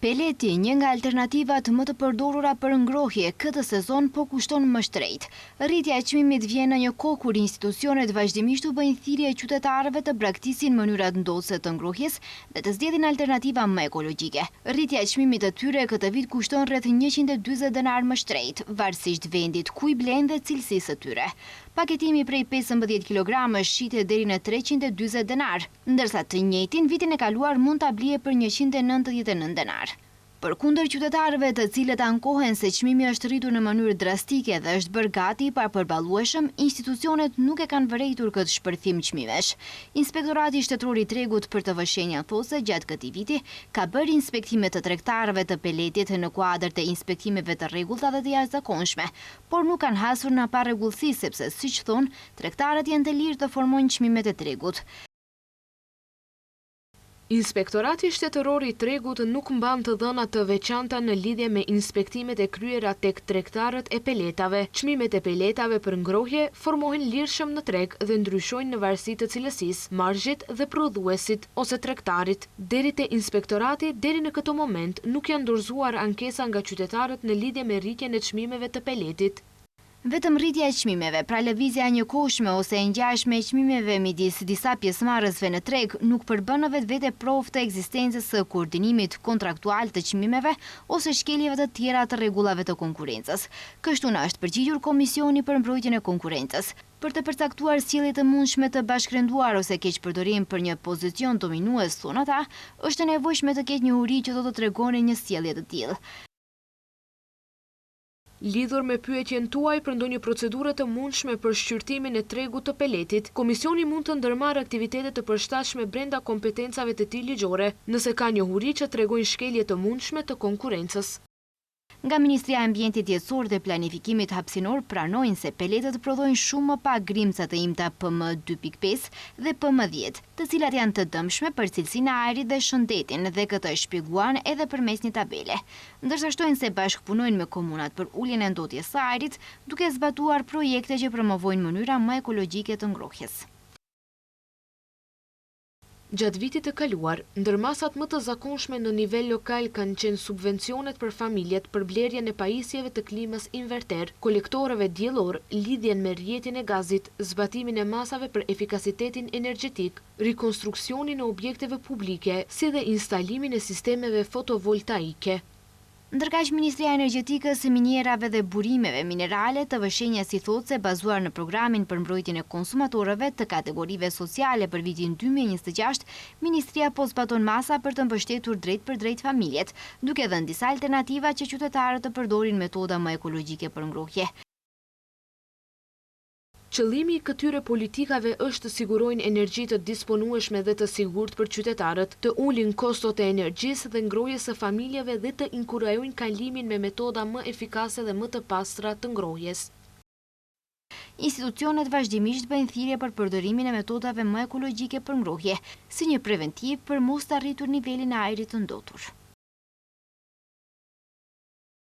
Peleti, një nga alternativat më të përdorura për ngrohje, këtë sezon po kushton më shtrenjtë. Rritja e çmimit vjen në një kohë kur institucionet vazhdimisht u bëjnë thirrje qytetarëve të braktisin mënyrat ndotëse të ngrohjes dhe të zgjedhin alternativa më ekologjike. Rritja e çmimit të tyre këtë vit kushton rreth 140 denarë më shtrenjtë, varësisht vendit ku i blen dhe cilësisë së tyre. Paketimi prej 15 kilogramësh shitet deri në 340 denarë, ndërsa të njëjtin vitin e kaluar mund ta blije për 199 denarë. Përkundër qytetarëve të cilët ankohen se çmimi është rritur në mënyrë drastike dhe është bërë gati i papërballueshëm, institucionet nuk e kanë vërejtur këtë shpërthim çmimesh. Inspektorati Shtetëror i Tregut për TV Shenja thotë se gjatë këtij viti ka bërë inspektime të tregtarëve të peletit në kuadër të inspektimeve të rregullta dhe të jashtëzakonshme, por nuk kanë hasur në parregullsi sepse, siç thonë, tregtarët janë të lirë të formojnë çmimet e tregut. Inspektorati Shtetëror i Tregut nuk mban të dhëna të veçanta në lidhje me inspektimet e kryera tek tregtarët e peletave. Çmimet e peletave për ngrohje formohen lirshëm në treg dhe ndryshojnë në varësi të cilësisë, marzhit dhe prodhuesit ose tregtarit. Deri te inspektorati deri në këtë moment nuk janë dorëzuar ankesa nga qytetarët në lidhje me rritjen e çmimeve të peletit. Vetëm rritja e çmimeve, pra lëvizja e njëkohshme ose e ngjashme e çmimeve midis disa pjesëmarrësve në treg, nuk përbën në vetvete provë të ekzistencës së koordinimit kontraktual të çmimeve ose shkeljeve të tjera të rregullave të konkurrencës. Kështu na është përgjigjur Komisioni për Mbrojtjen e Konkurrencës. Për të përcaktuar sjellje të mundshme të bashkërenduar ose keqpërdorim për një pozicion dominues, thonë ata, është e nevojshme të ketë njohuri që do të tregonin një sjellje të tillë. Lidhur me pyetjen tuaj për ndonjë procedure të mundshme për shqyrtimin e tregut të peletit, Komisioni mund të ndërmarrë aktivitete të përshtatshme brenda kompetencave të tij ligjore, nëse ka njohuri që tregojnë shkelje të mundshme të konkurrencës. Nga Ministria e Ambientit Jetësor dhe Planifikimit Hapësinor pranojnë se peletët prodhojnë shumë më pak grimca të imta PM 2.5 dhe PM 10, të cilat janë të dëmshme për cilësinë e ajrit dhe shëndetin dhe këtë e shpjeguan edhe përmes një tabele. Ndërsa shtojnë se bashkëpunojnë me komunat për uljen e ndotjes së ajrit, duke zbatuar projekte që promovojnë mënyra më ekologjike të ngrohjes. Gjatë vitit të kaluar, ndër masat më të zakonshme në nivel lokal kanë qenë subvencionet për familjet për blerjen e pajisjeve të klimës inverter, kolektorëve diellor, lidhjen me rrjetin e gazit, zbatimin e masave për efikasitetin energjetik, rikonstruksionin e objekteve publike, si dhe instalimin e sistemeve fotovoltaike. Ndërkaq Ministria e Energjetikës, Minierave dhe Burimeve Minerale TV Shenja si thotë se bazuar në programin për mbrojtjen e konsumatorëve të kategorive sociale për vitin 2026, Ministria po zbaton masa për të mbështetur drejtpërdrejt familjet, duke dhënë disa alternativa që qytetarët të përdorin metoda më ekologjike për ngrohje. Qëllimi i këtyre politikave është të sigurojnë energji të disponueshme dhe të sigurt për qytetarët, të ulin kostot e energjisë dhe ngrohjes së familjeve dhe të inkurajojnë kalimin me metoda më efikase dhe më të pastra të ngrohjes. Institucionet vazhdimisht bëjnë thirrje për përdorimin e metodave më ekologjike për ngrohje, si një preventiv për mos të arritur nivelin e ajrit të ndotur.